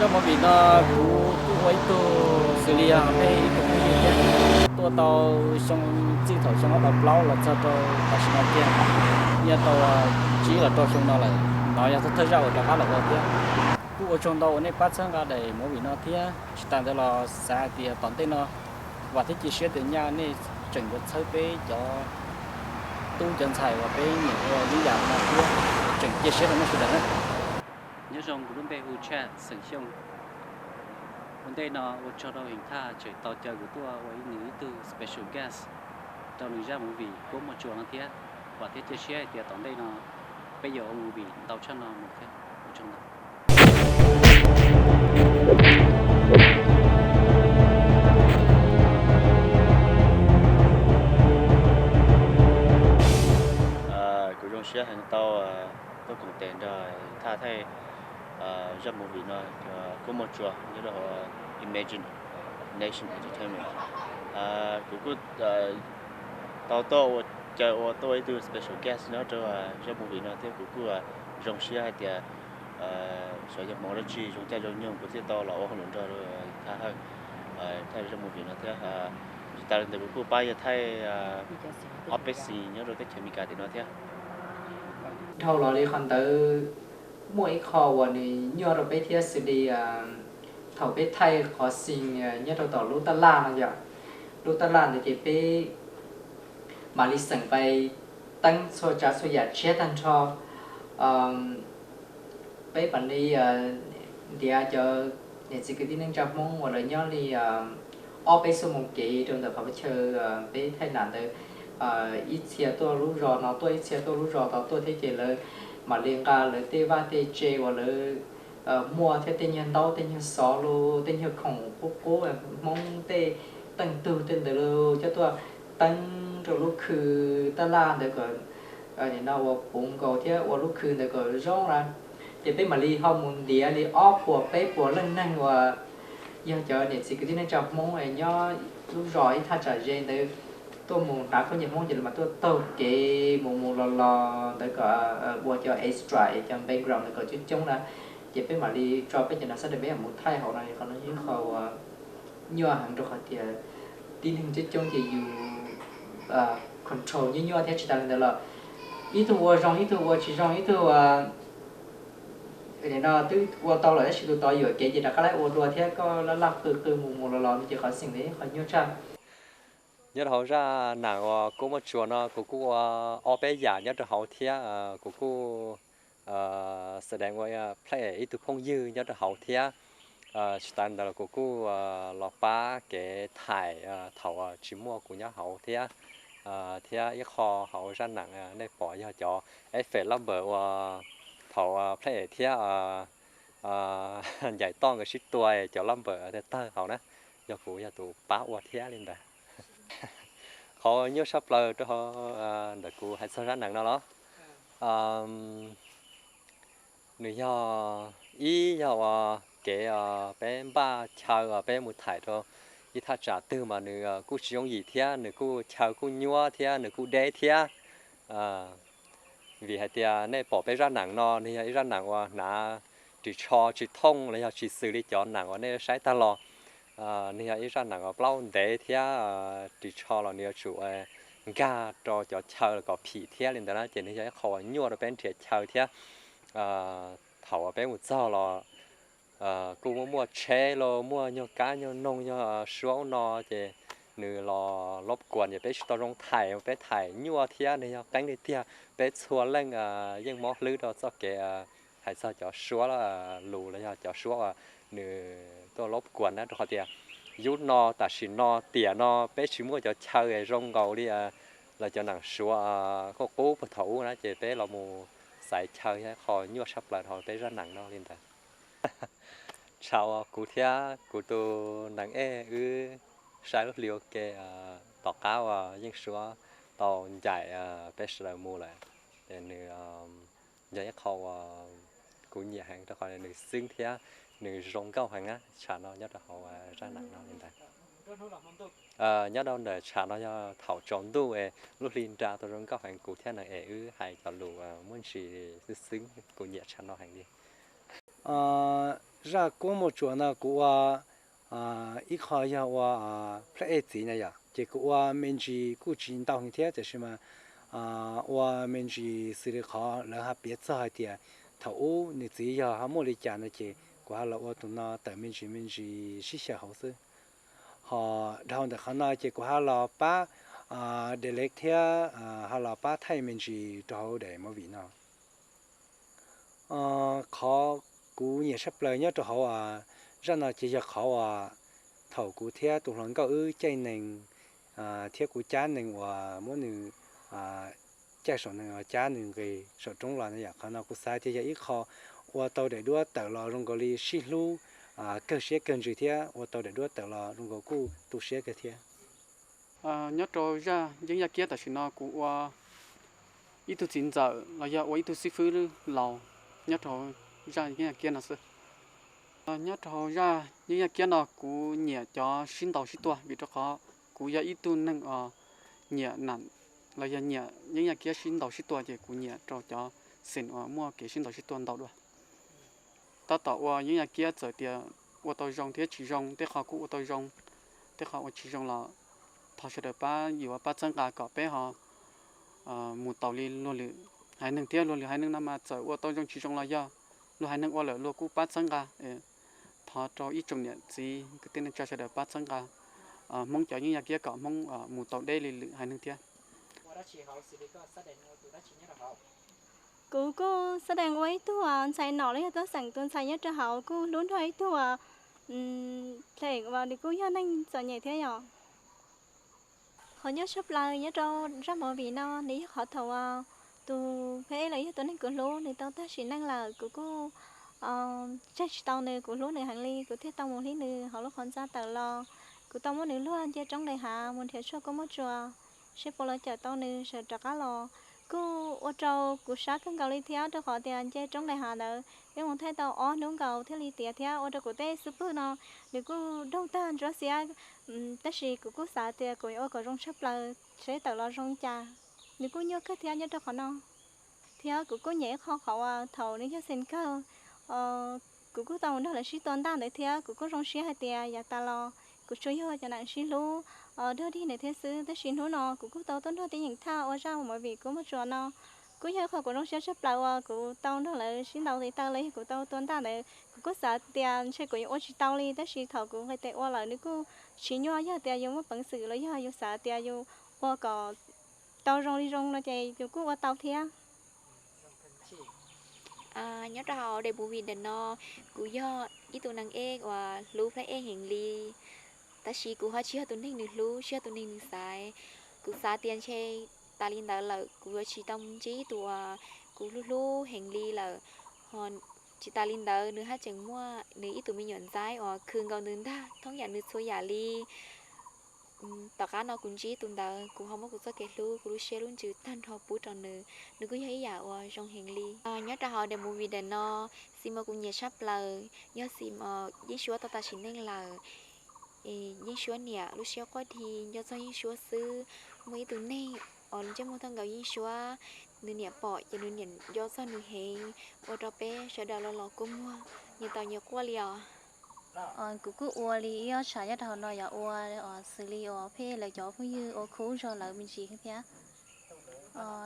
Zaj movie no kuv kuj ua ib tug xws li yog peb ib tug phooj ywg thiab, tuaj tau xyoo, txij thaum xyoo ob phav plaub los txog rau tam sim no kiag, nyob tau tsib los rau xyoo no lawm. No yog thawj zaj uas rov qab los ua thiab. Kuj ua tsaug ntau uas nej pab txhawb nqa daim movie no thiab. Tsis tas ntawd los xav hais tias tom ntej no vam thiab cia siab tias nyaj nej tseem yuav txhawb peb cov tub cov ntxhais uas peb nyiam ua li yam no thiab, tseem cia siab rau nej sawv daws na. Nyob zoo, kuv lub npe hu Chad Xeem Xyooj. Ua ntej no ua tsaug rau Heev Thaj tseem tau caw kuv tuaj ua ib nws ib tug special guest rau nws zaj movie Kuab Muaj Tsuas no thiab. Vam thiab cia siab hais tias tom ntej no peb yuav ua movie ntau tshaj no mus thiab. Ua tsaug ntau. Kuv zoo siab heev tau tuaj koom tes nrog Thaj thaij zaj movie no, Kuab Muaj Tsuas, nyob rau hauv Imagination Entertainment. Kuv kuj tau tuaj ua, caw ua tuaj ua ib tug special guest nyob rau zaj movie no thiab kuv kuj zoo siab hais tias xyov yog hmoov dab tsi zoo caij zoo nyoog kuv thiaj tau los ua hauj lwm nrog Thaj Hawj thaij zaj movie no thiab. Tsis tas li ntawd kuv kuj pab yawg thaij ob peb scene nyob rau teb chaws Amelikas tim no thiab. Dhau los li qhov ntawd, muaj ib qho uas nws nyuaj rau peb thiab xws li thaum peb thaij qhov scene nyob rau tom lub tab laj no yom, lub tab laj ntawd ces peb mam li xeem pais teeb txhua tsav txhua yam tshiab tag nrho. Peb mam li ntiav cov niam txiv kwv tij neej tsa Hmoob uas lawv nyob li ob peb xuab moos kev rau ntawm qhov chaw peb thaij nam ntawd, ib txhia tuaj lub zos no tuaj, ib txhia tuaj lub zos tod tuaj thiab ces lawv mam li nqa lawv tej vaj tej tse uas lawv muaj thiab tej nyuag ntaub tej nyuag xov los tej nyuag khoom qub qub Hmoob tej teej tug tej ntawd los coj tuaj teeb rau lub khw tab laj ntawd kom nim no ua puv nkaus thiab ua lub khw ntawd kom zoo na. Ces peb mam li ho mus ntiav li ob puas peb puas leej neeg uas yog cov niam txiv kwv tij neej tsa Hmoob nyob lub zos ib thaj tsam ze ntawd tuaj mus hnav khaub ncaws Hmoob ces lawv mam tuaj taug kev mus mus los los ntawd kom ua cov extra cov background ntawd kom coob coob na. Ces peb mam li tso peb cov no xab des peb mam mus thaij hauv no, qhov no yog ib qho uas nyuaj heev rau qhov tias tib neeg coob coob ces yus control nyuaj nyuaj thiab. Tsis tas li ntawd los ib tug ua zoo ib tug ua tsis zoo, ib tug ua no twb ua tau lawm tab sis tus tod yuam kev ces rov qab lawv ua dua thiab, koj laj laj qw qw mus mus los los no ces qhov xeem ntawd yog qhov nyuaj tshaj. Nyob rau hauv zaj nam uas Kuab Muaj Tsuas no kuv kuj ua ob peb yam nyob rau hauv thiab, kuv kuj xav deev ua play ib tug phooj ywg nyob rau hauv thiab. Tsis tas ntawd los kuv kuj los pab kev thaim thaum tsis muaj kuv nyob hauv thiab. Thiab ib qho hauv zaj nam nej pom yog cov effect lab npawm uas thaum play thiab ncaim toj nkawd sib tua cov lab npawm tawg hauv na, yog kuv yog tus pab ua thiab li ntawd. Qhov nyuaj tshaj plaws rau ntawm kuv hais txog zaj nam no los nws yog ib yog uas kev peb npaj chaw peb mus thaim rau ib thaj tsam twg mas nws kuj tsis yooj yim thiab nws kuj chaw kuj nyuaj thiab nws kuj deb thiab. Vim hais tias nej pom peb zaj nam no nws yog ib zaj nam uas hnav ris tsho tsis thooj los yog tsis xws li cov nam uas nej saib tag los. Nws yog ib zaj nam uas plaub ntev thiab ris tsho los nws yuav tsum nkag rau cov chaw los kom phim thiab li ntawd na ces nws yog ib qho uas nyuaj rau peb nrhiav chaw thiab. Thaum uas peb mus txog los kuj muaj muaj tsheb los muaj nyuag kab nyuag noog nyuag suab no ces nws los lob kuas ces peb tsis tau zoo thaim, peb thaim nyuaj thiab nws yog qeeb li tiag. Peb txhua leej yeej mob hlwb rau txoj kev hais txog cov suab lus los yog cov suab uas nws tuaj lob kuas na rau qhov tias yub no tam sim no tiam no peb tsis muaj cov chaw zoo nkaus li lawv cov nam suav qub qub puag thaum ub na ces peb los mus xaiv chaw yog qho nyuaj tshaj plaws rau peb zaj nam no li ntawd. Tshav uas kuv thiab kuv tus nam ej wb saib lub hli ua ke tom qab uas yeej suav tau ncaim peb sawv daws mus lawm, ces nws yog ib qho uas kuv nyiam heev rau qhov nws xwb thiab nws zoo nkauj heev na. Tshav no nyob rau hauv zaj nam no li ntawd. Nyob rau ntawm tshav no yog thaum tsaus ntuj es lub hli nra tau zoo nkauj heev, kuv thiab nam ej wb hais cov lus muaj ntsis xwb xwb, kuv nyiam tshav no heev li. Zaj Kuab Muaj Tsuas no kuv ua ib qho yog ua plhaib ej txiv na yom, ces kuv ua me ntsis kuj tsis ntau heev thiab, tiam sis mas ua me ntsis xws li qhov lawv ho piav txog hais tias thaum ub nws txiv yog ho muaj li cas no ces kuv ho los ua tus no tawm me ntsis me ntsis sib xyaw hauv xwb. Ho dhau ntawm qhov no ces kuv ho los pab delete thiab ho los pab thaij me ntsis rau hauv daim movie no. Qhov kuv nyiam tshaj plaws nyob rau hauv zaj no ces yog qhov uas thaum kuv thiab tus hluas nkauj wb caij nees thiab kuv cab nees uas muab nws caij saum nees uas cab nws nqis saum roob los no yom, qhov no kuv xav tias yog ib qho ua tau daim duab tawm los zoo nkaus li sib hlub kawg siab kawg ntsws thiab ua tau daim duab tawm los zoo nkaus kuj tu siab kawg thiab. Nyob rau zaj Yeeb Yaj Kiab tam sim no kuv ua ib tug txiv ntxawm los yog ua ib tug xib fwb laus nyob rau zaj Yeeb Yaj Kiab no xwb. Nyob rau zaj Yeeb Yaj Kiab no kuv nyiam cov sib ntaus sib tua vim rau qhov kuv yog ib tug neeg uas nyiam nam los yog nyiam Yeeb Yaj Kiab sib ntaus sib tua ces kuv nyiam rau cov scene uas muaj kev sib ntaus sib tua ntau dua. Tab tom ua Yeeb Yaj Kiab txawm tias ua tau zoo thiab tsis zoo, tej qho kuj ua tau zoo, tej qho ua tsis zoo los thov sawv daws pab yuav pab txhawb nqa kom peb ho mus taus li luag lwm haiv neeg thiab. Luag lwm haiv neeg no mas txawm ua tau zoo tsis zoo los yog luag haiv neeg ua lawm luag kuj pab txhawb nqa. Thov rau ib tsoom niam txiv kwv tij neej tsa sawv daws pab txhawb nqa Hmoob cov Yeeb Yaj Kiab kom Hmoob mus tau deb li lwm haiv neeg thiab. Kuv kuj xab dees ua ib tug ntxhais nom los yog tuaj xeem tus ntxhais nyob rau hauv kuj hlub nrog ib tug phem uas nws kuj yog neeg txom nyem thiab yom. Qhov nyuaj tshaj plaws nyob rau zaj movie no nws yog qhov thaum uas tus pheb los yog tus neeg kuv hlub nws tau tag sim neej lawm, kuv kuj tseg tsis tau nws, kuv hlub nws heev li kuv thiaj tau mus hlib nws hauv lub qhov ntxa tawm los. Kuv tau muab nws luag nce roob nqes hav mus nrhiav tshuaj kuab muaj tsuas seb puas los cawm tau nws sawv rov qab los. Kuj ua rau kuv sab kawg nkaus li thiab rau qhov tias nce roob nqes hav ntawd peb mus thaij tau ob hnub nkaus thiaj li tiav thiab ua rau kuv tej xub pwg no nws kuj doog tag ntsuab xiab. Tab sis kuv kuj xav tias kuv yuav ua kom zoo tshaj plaws seb tawm los zoo li cas. Nws kuj nyuaj kawg thiab nyob rau qhov no. Thiab kuv kuj nyiam ib qho qhov uas thaum nws yog xeem kawg, kuv kuj tau mus nrog lawv sib tua ntaj ntawd thiab kuv kuj zoo siab hais tias yav tas los kuv tsuas yog cov nam sib hlub dog dig ntawd thiab xwb, tab sis hnub no kuv kuj tau tuaj nrog Tij Yeem Thaj ua zaj movie kuab muaj tsuas no. Kuj yog ib qho kuv zoo siab tshaj plaws uas kuv tau nrog lawv sib ntaus tes taw los yog kuv tau tua ntaj ntawd, kuv kuj xav tias ntshe kuv yuav ua tsis tau li, tab sis thaum kuv nqis tes ua lawm nws kuj tsis nyuaj, yog tias yus muaj peev xwm los yog yus xav tias yus ua kom tau zoo li zoo no ces yus kuj ua tau thiab. Nyob rau hauv daim movie ntawm no, kuv yog ib tug neeg ej uas hlub plhaib ej heev li, tab sis kuv ho tsis yog tus neeg nws hlub, tsis yog tus neeg nws xaiv. Kuv xav tias ntshe tas li ntawd lawm kuv yuav tsis tau mus ntsib tus uas kuv hlub hlub heev li lawm. Ho tsis tas li ntawd nws haj tseem muaj nws ib tug me nyuam ntxaib uas khwv nkaus nws ntag thoob yam nws txhua yam li. Tom qab no kuv ntsib tus ntawd kuv ho muab kuv txoj kev hlub kuv lub siab lub ntsws tag nrho pub rau nws, nws kuj yog ib yam uas zoo heev li. Nyob rau hauv daim movie ntawm no, xi mas kuv nyiam tshaj plaws yog xi mas Yeeb Suab tau tas sim neej lawm. Yeeb Suab niam lub siab quaj dhi nco txog Yeeb Suab xwb. Muaj ib tug neeg uas ntsej muag tag nkaus Yeeb Suab, nws niam pom ces nws niam nco txog nws heev, ua rau peb sawv daws los los kua muag, nyias tau nyias quaj li os. Kuv kuj ua li ib ob tshav nyob rau hauv no yog ua xws li uas pheej lawv cov phooj ywg ua khub zog lawv me ntsis thiab.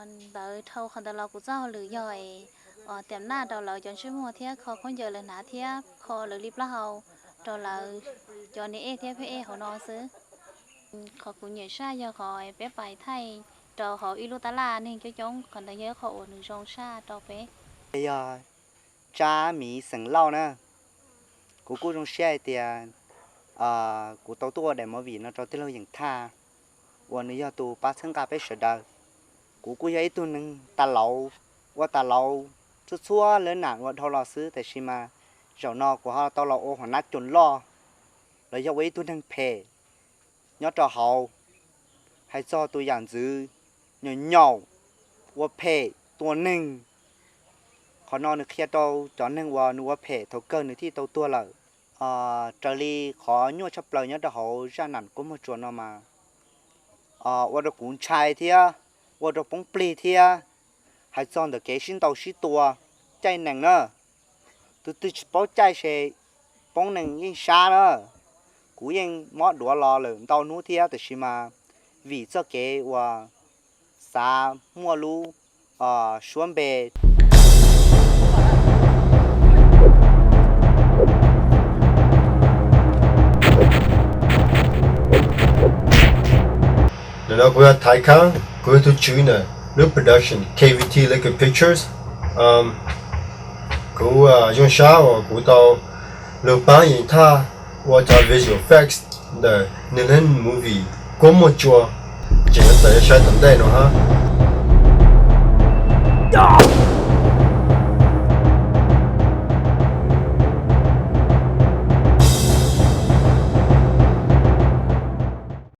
Ntawd dhau qhov ntawd los kuv txoj hauj lwm yog es tiam naj rau lawv cov ntsej muag thiab kho khaub ncaws lawv hnav thiab kho lawv li plaub hau rau lawv cov niam ej thiab pheej ej hauv no xwb. Qhov kuv nyiam saj yog qhov peb pais thaij rau hauv ib lub tab laj neeg coob coob, qhov ntawd yog ib qho uas nws zoo saj rau peb. Yog Tsab Miv xeem Lauj na. Kuv kuj zoo siab hais tias kuv tau tuaj ua daim movie no rau tij laug Yeem Thaj uas nws yog tus pab txhawb nqa peb sawv daws. Kuv kuj yog ib tug neeg tas laus, ua tas laus txhua txhua lab nam uas dhau los xwb, tab sis mas zaum no kuv ho tau los ua hua nab coos loj los yog ua ib tug neeg phem nyob rau hauv. Hais txog tus yam ntxwv nyaum nyaum, ua phem tua neeg, qhov no nws qhia rau cov neeg uas nws ua phem thaum kawg nws thiaj tau tuag lawm. Raws li qhov nyuaj tshaj plaws nyob rau hauv zaj nam kub muag tsuas no mas ua rau kuv ntshai thiab ua rau poob plig thiab. Hais txog ntawm kev sib ntaus sib tua, caij nees na, tus twg tsis paub caij se poob neeg yeej sab na. Kuv yeej mob duav los lawm ntau hnub thiab, tab sis mas vim txoj kev uas xav muaj lub suab npe. Ntawm no kuv yog Thaiv Khaab, kuv yog tug tswv ntawm lub production K V T Liquid Pictures. Kuv zoo sab uas kuv tau lug paab yeej thaj ua cov visual effects ntawm nwg lub movie Kuab Muaj Tsua tseem yuav tawm saib tom ntej no hab.